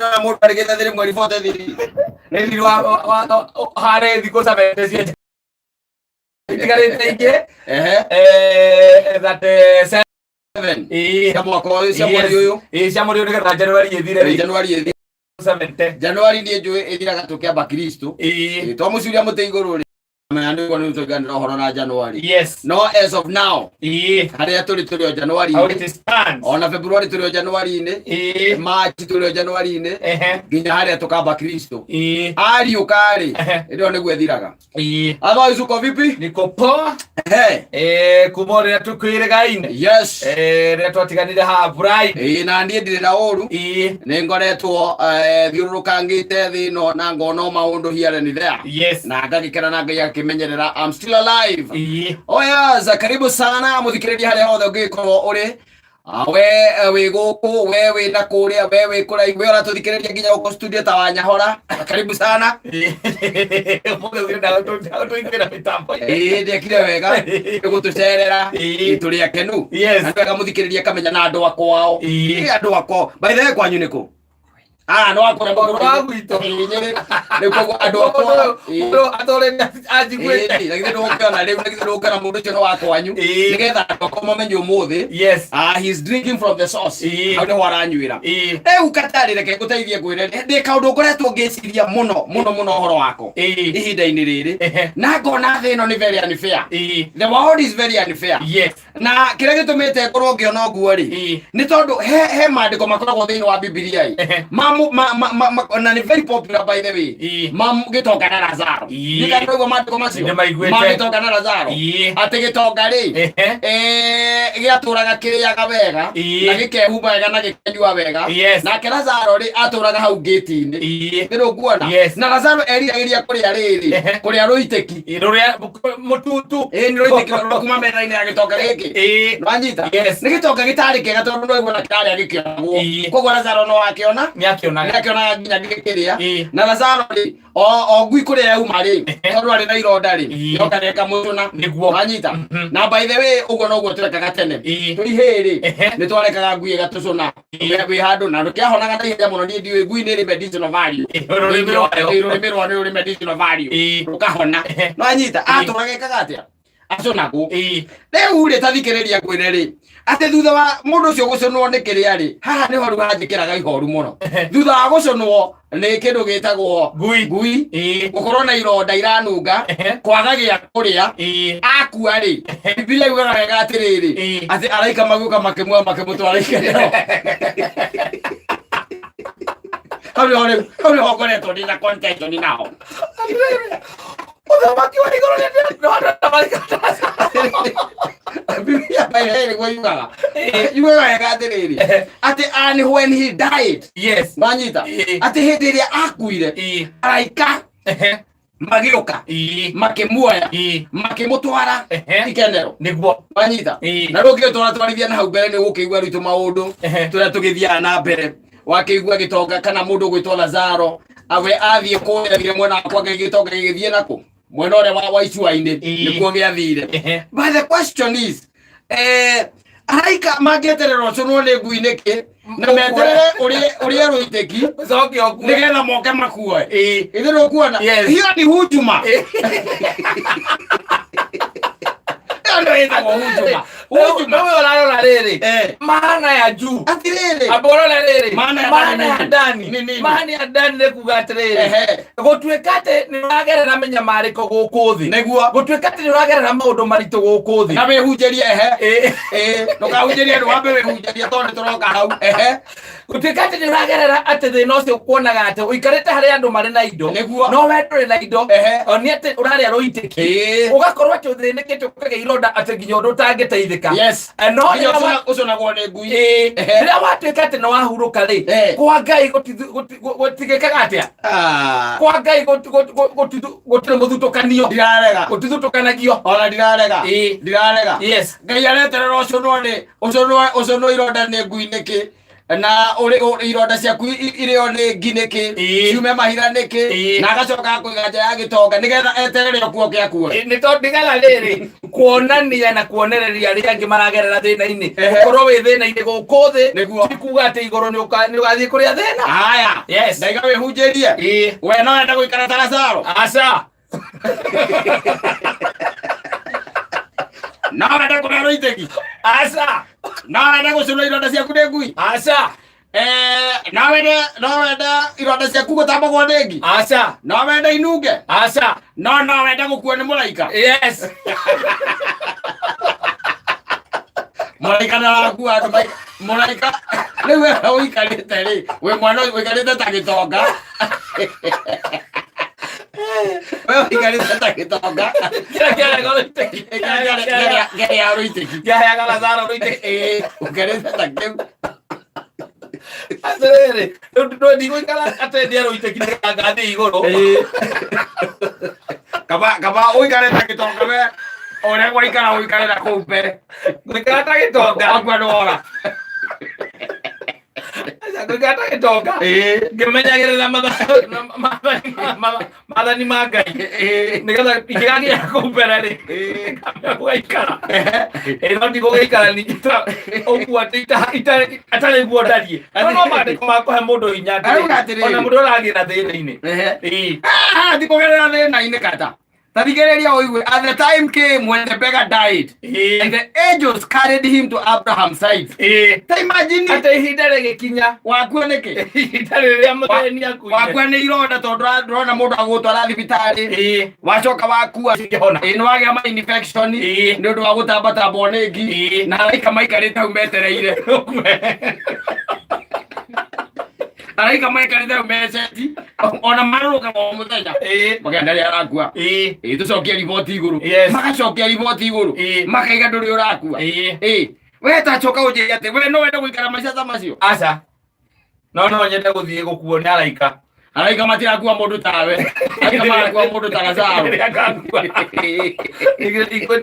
Mũndũ arĩgĩte thĩrĩ mweri 43. Nĩ thiri wa harĩ thikũ 70 cia itigarĩte ingĩ. Ehe. 37. 7. Ĩĩ. Cia mwaka ũyũ, cia mweri ũyũ. Ĩĩ, cia mweri ũyũ, nĩgetha January ĩthire rĩ. January ĩthire. 70. January niĩ njũĩ ĩthiraga tũkĩamba Kristo. Ĩĩ. Twamũcuria mũtĩ igũrũ rĩ, menya nĩguo nĩ tũiganĩra ũhoro na January. Yes. No as of now, harĩa tũrĩ o January. How it stands. Ona February tũrĩ o January-inĩ. March tũrĩ o January-inĩ. Nginya harĩa tũkamba Kristo. Ariũka rĩ, ĩyo nĩguo ĩthiraga. Otherwise uko vipi? Niko poa. Ehe. Kuma rĩrĩa tũkwĩrĩgaine. Yes. Rĩrĩa twatiganire haha Friday. Ĩĩ, na niĩ ndirĩ na ũru. Nĩ ngoretwo thiũrũrũkangĩte thĩ ĩno na ngona o maũndũ here and there. Na ngagĩkena na Ngai akĩmenyerera I'm still alive. Oh yes, karibu sana mũthikĩrĩria harĩa hothe ũngĩgĩkorwo ũrĩ. Ah, we wĩ gũkũ, we wĩ na kũrĩa, we wĩ kũraihu, we ũratũthikĩrĩria nginya gũkũ studio ta wanyahora. Karibu sana. Ũmũthĩ ũrenda gũtũingĩra mĩtambo-inĩ. Ĩĩ, ndekire wega gũtũcerera. Tũrĩ akenu. Na nĩ wega mũthikĩrĩria kamenya na andũ akwao. Ĩĩ, andũ akwao. By the way, kwanyu nĩkũ? Ah, no akora Ũhoro wa gwitũ. Rĩu koguo andũ akwao. Mũndũ atũrĩte anjiguĩte. Ĩĩ, na githĩ ndũgũkĩona rĩu, na githĩ ndũgũkĩona mũndũ ũcio nĩ wa kwanyu? Nĩgetha andũ akwao mamenye ũmũthĩ. Ah, he's drinking from the source. Hau nĩho aranyuĩra. Rĩu katarĩ, reke ngũteithie ngwĩre ndĩ kaũndũ ngoretwo ngĩciria mũno mũno mũno ũhoro wako ihinda-inĩ rĩrĩ, na ngona thĩ ĩno nĩ very unfair. The world is very unfair. Na kĩrĩa gĩtũmĩte ngorwo ngĩona ũguo rĩ, nĩ tondũ he maandĩko makoragwo thĩinĩ wa Bibilia ĩ, ma, ma, ma, ma, na nĩ very popular, by the way, ma gĩtonga na Lazaro. Nĩ kana maandĩko macio Nĩmaiguĩte. ma gĩtonga na Lazaro, atĩ gĩtonga rĩ, gĩatũraga kĩrĩaga wega na gĩkehumba wega na gĩkanyua wega. Nake Lazaro rĩ, atũraga hau ngĩti-inĩ. Nĩ rũkuona? Yes. Na Lazaro eriragĩria kũrĩa rĩrĩ, kũrĩa rũitĩki. Rũrĩa mũtutu. Ĩĩ, nĩ rũitĩki rwa kuma metha-inĩ ya gĩtonga gĩkĩ. Nĩwanyita? Yes. Nĩ gĩtonga gĩtarĩ kĩega tondũ no iguona kĩrarĩa gĩkĩonagwo. Koguo Lazaro no akĩona. Nĩakĩonaga. Nĩakĩonaga nginya gĩkĩrĩa. Na Lazaro rĩ, o ngui kũrĩa yauma rĩ, tondũ arĩ na ironda rĩ, yoka na ĩkamũcũna. Wanyita? Na by the way, ũguo noguo twekaga tene. Tũrĩ hĩĩ rĩ, nĩ twarekaga ngui ĩgatũcũna. Wĩ handũ na ndũkĩahonaga na ihenya mũno. Niĩ ndiũĩ ngui nĩ ĩrĩ medicinal value. Rũrĩmĩ rwayo. Ĩĩ, rũrĩmĩ rwayo nĩ rũrĩ medicinal value. Rũkahona. Nĩwanyita? Atũraga ekaga atĩa? Acũnagwo. Rĩu rĩ, ta thikĩrĩria ngwĩre rĩ, atĩ thutha wa mũndũ ũcio gũcũnwo nĩ kĩrĩa rĩ, haha nĩho rĩu hanjĩkĩraga ihoru mũno, thutha wa gũcũnwo nĩ kĩndũ gĩtagwo Ngui. ngui, gũkorwo na ironda iranunga, kwaga gĩa kũrĩa, akua rĩ, Bibilia yugaga wega atĩrĩrĩ, atĩ araika magĩũka makĩmuoya makĩmũtwara ikenero. Hau nĩho rĩu, hau nĩho ngoretwo ndĩ na contention naho. Ũthamaki wa igũrũ nĩ Bibilia by nĩguo yugaga, yugaga wega atĩrĩrĩ, atĩ and when he died, wanyita? Atĩ hĩndĩ ĩrĩa akuire, araika magĩũka, makĩmuoya, makĩmũtwara ikenero. Wanyita? Na rĩu ũngĩgĩtwara twarithia na hau mbere, nĩ ũgũkĩigua rĩu tũmaũndũ tũrĩa tũgĩthiaga na mbere. Wakĩigua gĩtonga kana mũndũ ũgwĩtwo Lazaro awe athiĩ kũrĩa, athire mwena wa kwake, gĩtonga gĩgĩthiĩ nakũ mwena ũrĩa wa icua-inĩ. Nĩkuo gĩathire. But the question is, araika mangĩeterera ũcũnwo nĩ ngui nĩkĩ na meterere ũrĩe rũitĩki Ũcoke ũkue. Nĩgetha moke makuoe? Ithe ndũkuona? Yes. Hiyo ni hujuma. Ĩyo nĩyo ĩtagwo hujuma, hujuma. Rĩu ũrarora rĩrĩ, maana ya juu. Atĩrĩrĩ, Amba ũrore rĩrĩ, Maana ya maana ndani ya nĩ ndani. nini? Nini? Maana ya ndani nĩ kuga atĩrĩrĩ, gũtuĩka atĩ nĩ ũragerera mĩnyamarĩko gũkũ thĩ, gũtuĩka atĩ nĩ ũragerera maũndũ maritũ gũkũ thĩ, Na wĩhunjĩrie, ehe. Ĩĩ, ndũkahunjĩrie andũ, wambe wĩhunjĩrie tondũ nĩ tũroka hau, ehe. Gũtuĩka atĩ nĩ ũragerera atĩ thĩna ũcio kuonaga atĩ ũikarĩte harĩa andũ marĩ na indo, no we ndũrĩ na indo, o nĩ atĩ ũrarĩa rũitĩki, ũgakorwo atĩ ũthĩnĩkĩte, ũkagĩa ironda atĩ nginya ũndũ ũtangĩteithĩka. No Nginya rĩrĩa ũcũnagwo nĩ ngui. Rĩrĩa watuĩka atĩ nĩ wahurũka rĩ, kwa Ngai gũtigĩkaga atĩa? Ah, Kwa Ngai gũtirĩ mũthutũkanio. Ndirarega. Gũtithutũkanagio. Ona ndirarega. Ndirarega. Ngai areterera ũcũnwo nĩ ũcũnwo ironda nĩ ngui nĩkĩ? Na ũrĩ ironda ciaku irĩo nĩ ngi nĩkĩ? Ciume mahira nĩkĩ? Na agacoka akũiga nja ya gĩtonga nĩgetha eterere ũkuo ũke akuoe. Nĩ tondũ nĩgetha rĩrĩ kuonania na kuonereria arĩa angĩ maragerera thĩna-inĩ. Gũkorwo wĩ thĩna-inĩ gũkũ thĩ ti kuga atĩ igũrũ nĩ ũgathiĩ kũrĩa thĩna. Haya. Yes. Ndaiga wĩhunjĩrie. We no wende gũikara ta Lazaro? Aca. No wende kũrĩa rũitĩki? Aca. No wende gũcũnwo ironda ciaku nĩ ngui? Aca. No wende ironda ciaku gũtambagwo nĩ ngi? Aca. No wende inunge? Aca. No wende gũkuo nĩ mũraika? Yes. Mũraika nĩ arakua andũ mũraika rĩu we ũikarĩte rĩ wĩ mwana ũikarĩte ta gĩtonga. We ũikarĩte ta gĩtonga. Kĩrĩa kĩarega rũitĩki. Kĩrĩa rũitĩki. Kĩaheaga Lazaro rũitĩki. Ũikarĩte ta kĩu. Atĩrĩrĩ, rĩu ndigũikara atĩ ndĩe rũitĩki nĩgetha ngathiĩ igũrũ. Kaba ũikare ta gĩtonga we ũrĩa gwaikara ũikare na kũu mbere. Ngũikara ta gĩtonga. Wakua nĩwora. Ngũikara ta gĩtonga. Ngĩmenyagĩrĩra maathani ma Ngai. Nĩgetha ingĩgakinya kũu mbere rĩ, ngamenya gũgaikara. No ndigũgĩikara ningĩ ta ũguo atĩ atarĩ guo ndariĩ. No maandĩko ma kũhe mũndũ hinya atĩrĩrĩ, ona mũndũ ũragĩra thĩna-inĩ. Ndikũgerera thĩna-inĩ kata. Tathikĩrĩria ũigue, at the time came when the beggar died, and the angels carried him to Abraham's side. Ta imagine atĩ ihinda rĩgĩkinya. Wakua nĩkĩ? Ihinda rĩrĩa mũthĩni akuire. Wakua nĩ ironda tondũ ndũrona mũndũ agũgũtwara thibitarĩ. Wacoka wakua. Cikĩhona. Nĩ wagĩa ma infection nĩ ũndũ wa gũtambatambwo nĩ ngi. Na araika maikarĩte hau metereire. Araika maikarĩte hau meceti ona marũrũkaga o mũthenya. Makenda rĩrĩa arakua. Tũcokie riboti igũrũ. Magacokia riboti igũrũ. Makaiga ndũrĩ ũrakua. We ta coka ũnjĩre atĩ we no wende gũikara maica ta macio? Aca. No nyende gũthiĩ gũkuo nĩ araika. Araika matirakua mũndũ tawe. Araika marakua mũndũ ta Lazaro. Rĩrĩa ngakua.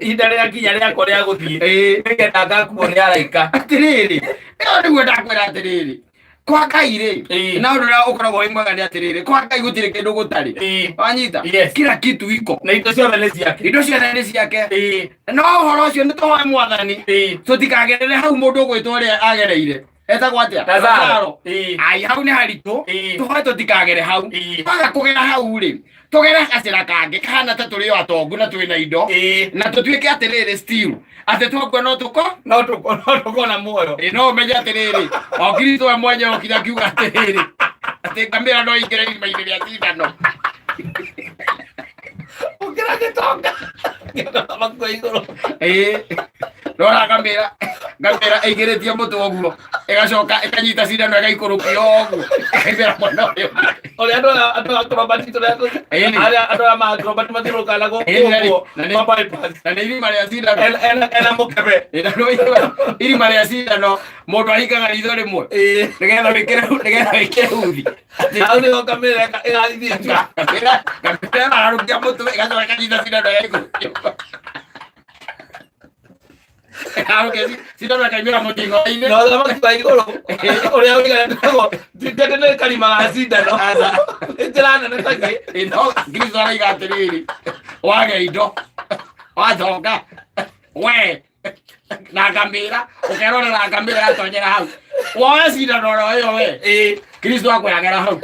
Ihinda rĩrĩa kinya rĩakwa rĩa gũthiĩ. Nĩgetha ngakuo nĩ araika. Atĩrĩrĩ, ĩyo nĩguo ndakwĩra atĩrĩrĩ. Kwa Ngai rĩ, na ũndũ ũrĩa ũkoragwo wĩ mwega nĩ atĩrĩrĩ, kwa Ngai gũtirĩ kĩndũ gũtarĩ. Wanyita? Kila kitu iko. Na indo ciothe nĩ ciake. Indo ciothe nĩ ciake. No ũhoro ũcio nĩ tũhoe Mwathani. Tũtikagerere hau mũndũ ũgwĩtwo ũrĩa agereire. Etagwo atĩa? Lazaro. Ai, hau nĩ haritũ. Tũhoe tũtikagere hau. Twaga kũgera hau rĩ, tũgere gacĩra kangĩ kahana ta tũrĩ o atongu na twĩna indo. Na tũtuĩke atĩrĩrĩ still atĩ twakua no tũko no tũko na muoyo. No ũmenye atĩrĩrĩ, o Kristo we mwenyewe okire akiuga atĩrĩrĩ, atĩ ngamĩra no ingĩre irima-inĩ rĩa cindano. Ũkĩra gĩtonga. Gĩtonga igũrũ. Rora ngamĩra, ngamĩra ĩingĩrĩtie mũtwe ũguo, ĩgacoka ĩkanyita cindano ĩgaikũrũkia ũguo, ĩkaimĩra mwena ũrĩa ũngĩ. Ũrĩa andũ a acrobat tũrĩa arĩa andũ a ma acrobat mathiũrũrũkaga na gũkũ ũguo, ma bypass. Na nĩ irima rĩa cindano. Ena mũkebe. Irima rĩa cindano, mũndũ ahingaga ritho rĩmwe. Nĩgetha wĩkĩre huthi. Hau nĩho ngamĩra ĩgathiĩ. Ngamĩra ĩraharũkia mũtwe, ĩgacoka ĩkanyita cindano ĩgaikũrũkia. Cindano ĩkaimĩra mũting'oe-inĩ. Na ũthamaki wa igũrũ ũrĩa ũiganĩtwo tete nĩ karima ga cindano. Nĩ njĩra nene ta kĩ. No Kristo araiga atĩrĩrĩ, wage indo, wacoka we na ngamĩra ũkerorera ngamĩra yatonyera hau woe cindano oro ĩyo we Kristo akwĩragera hau.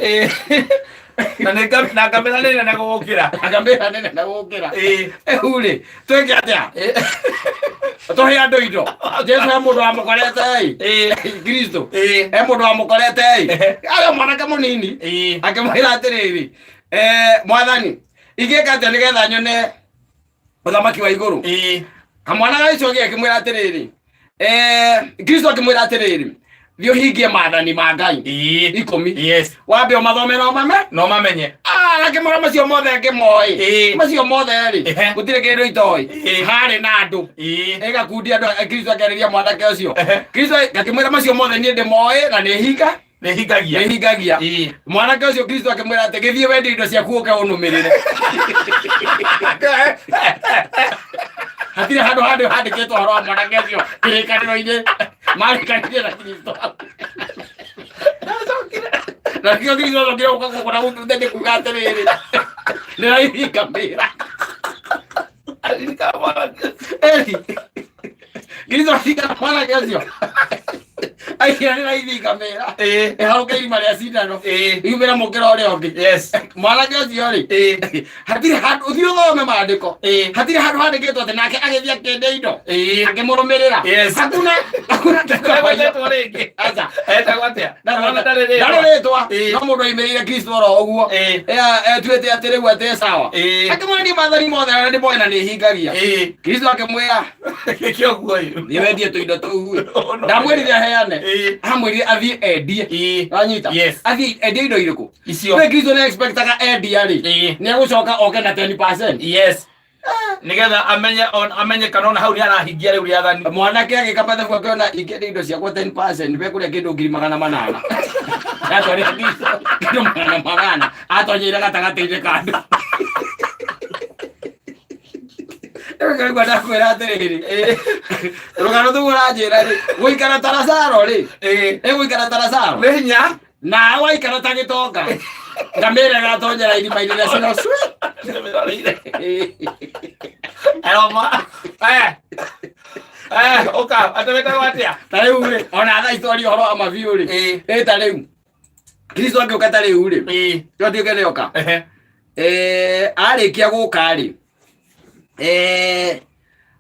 Na nĩ na ngamĩra nĩ nene gũgũkĩra. Na ngamĩra nĩ nene gũgũkĩra. Rĩu rĩ, twĩke atĩa? Tũhe andũ indo. Jesu he mũndũ wamũkorete ĩ. Kristo. He mũndũ wamũkorete ĩ. Arĩ mwanake mũnini. Akĩmwĩra atĩrĩrĩ, Mwathani, ingĩka atĩa nĩgetha nyone ũthamaki wa igũrũ? Kamwana gagĩcokia akĩmwĩra atĩrĩrĩ, Kristo akĩmwĩra atĩrĩrĩ, thiĩ ũhingie maathani ma Ngai 10. Wambe ũmathome na ũmame? No mamenye. Akĩmwĩra macio mothe ngĩmoĩ. Macio mothe rĩ, gũtirĩ kĩndũ itoĩ. Harĩ na andũ. Ĩgakundi andũ, Kristo akĩarĩria mwanake ũcio. Kristo akĩmwĩra macio mothe niĩ ndĩmoĩ na nĩ hinga. Nĩ hingagia. Nĩ hingagia. Mwanake ũcio Kristo akĩmwĩra atĩ gĩthiĩ wendie indo ciaku ũke ũnũmĩrĩre. Hatirĩ handũ handĩ handĩkĩtwo ũhoro wa mwanake ũcio kĩrĩkanĩro-inĩ. Marĩkanire na Kristo. Na nĩkĩo Kristo acokire gũka gũkũ na gũtuthe nĩ kuga atĩrĩrĩ, nĩraithi ngamĩra. Aririkana mwanake. Eri. Kristo aririkana mwanake ũcio. Aikia nĩraithi ngamĩra. Ĩĩ. Ĩharũke irima rĩa cindano. Ĩĩ. Yumĩre mũkĩra ũrĩa ũngĩ. Yes. Mwanake ũcio rĩ, Ĩĩ. hatirĩ handũ ũthiĩ ũthome maandĩko. Ĩĩ. Hatirĩ handũ handĩkĩtwo atĩ nake agĩthiĩ akĩendia indo. Ĩĩ. Akĩmũrũmĩrĩra. Yes. Hakuna hakuna Ndagwetetwo rĩngĩ. Aca. Etagwo atĩa? Ndona ndarĩ rĩtwa. Ndarĩ rĩtwa. Ĩĩ. No mũndũ aimĩrĩire Kristo oro ũguo. Ĩĩ. Etuĩte atĩ rĩu atĩ sawa. Ĩĩ. Akĩmwĩra niĩ maathani mothe arĩa ndĩmoĩ na nĩhingagia. Ĩĩ. Kristo akĩmwĩra Gĩkĩ ũguo ĩ. thiĩ wendie tũindo tũu. No, no. Ndamwĩrire aheane. Ĩĩ. Amwĩrire athiĩ endie. Ĩĩ. Wanyita? Yes. Athiĩ endie indo irĩkũ? Icio. Nĩ Kristo nĩ expectaga endia rĩ. Ĩĩ. Nĩ egũcoka oke na 10%. Yes. Nĩgetha amenye on amenye kana ona hau nĩ arahingia rĩu rĩathani. Mwanake agĩka mathabu akĩona ingĩendia indo ciakwa 10% bekũrĩa kĩndũ 800,000. Atwarĩra Kristo kĩndũ 800 atonyeire gatagatĩ-inĩ ka andũ. Rĩu ngaigua ndakwĩra atĩrĩrĩ, rũgano tũu ũranjĩra rĩ, gũikara ta Lazaro rĩ, Ĩĩ. ĩ gũikara ta Lazaro Nĩ hinya. na waikara ta gĩtonga ngamĩra ĩgatonyera irima-inĩ rĩa cino cui. Aroma. Eh. Eh, ũka, atĩ wĩtagwo atĩa? Ta rĩu rĩ, ona thaa ici twaria ũhoro wa mabiũ rĩ, Ĩĩ. ĩ ta rĩu Kristo angĩũka ta rĩu rĩ, Ĩĩ. twatuĩke nĩoka. Ehe. Eh, arĩkia gũka rĩ, eh,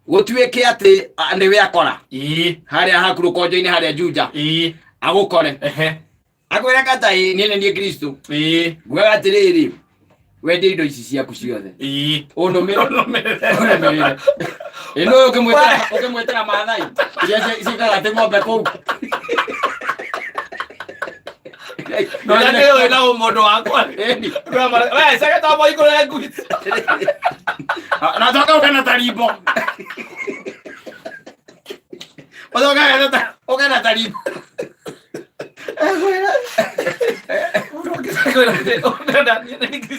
gũtuĩke atĩ nĩwe akora Ĩĩ. harĩa haku rũkonjo-inĩ harĩa Juja Ĩĩ. agũkore Ehe. akwĩra kata ĩ niĩ nĩ niĩ Kristo Ĩĩ. ngugaga atĩrĩrĩ wendie indo ici ciaku ciothe Ĩĩ. ũnũmĩrĩre Ũnũmĩrĩre. ũnũmĩrĩre ĩ nũĩ ũkĩmwĩtĩra ũkĩmwĩtĩra Maathai iria ciĩkaga atĩ ng'ombe kũu. Ndũrĩa ndĩũĩ na ũmũndũ wakwa. Ĩni. We, cege twamba ũikũrũre ngui. Na coka ũke na tarimbo, ũcoke ũke na tarimbo.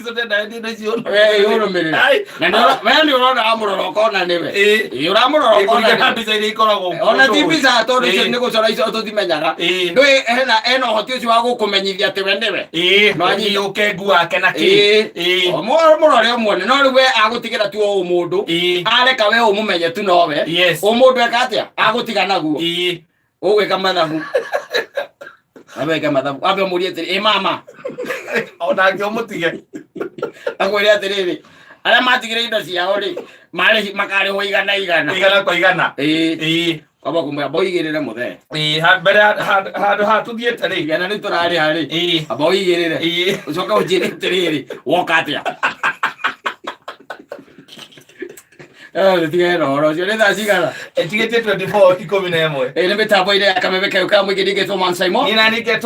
We, ũrũmĩrĩre. Na we nĩ ũrona wamũrora ũkona nĩwe. Ĩĩ. Ĩĩ, ũramũrora ũkona nĩwe. Mbica iria ikoragwo Ona ti mbica tondũ icio Ĩĩ. nĩ gũcora icio tũtimenyaga. Ĩĩ. Ndũĩ hena ũhoti ũcio wa gũkũmenyithia atĩ we nĩwe. Ĩĩ, No anyita. ũkengu wake na kĩ. Ĩĩ. Ĩĩ. O, mũrore ũmuone no rĩu we agũtigĩra tu o ũmũndũ. Ĩĩ. Areka we ũmũmenye tu nowe. Yes. Ũmũndũ eka atĩa? Agũtiga naguo. Ĩĩ. Ũgwĩka mathabu. Ambe wĩke mathabu. Ambe ũmũrie atĩrĩ, ĩ mama. Onake ũmũtige. Akwĩre atĩrĩrĩ, arĩa matigire indo ciao rĩ, marĩhi makarĩhwo igana igana. Igana kwa igana. Ĩĩ. Ĩĩ. Kwamba kũmwĩra mboigĩrĩre mũthee. Ĩĩ, mbere handũ ha tũthiĩte rĩ. Igana rĩu tũrarĩha rĩ. Ĩĩ. Amba ũigĩrĩre. Ĩĩ. Ũcoke ũnjĩre atĩrĩrĩ, woka atĩa? Eh, tigane na ũhoro ũcio. Nĩ thaa cigana? Ĩtigĩtie 24 11. Ĩĩ, nĩ mĩtambo-inĩ ya kameme kayũ ka mũingĩ ningĩ Thomas Simon. Niĩ na ningĩ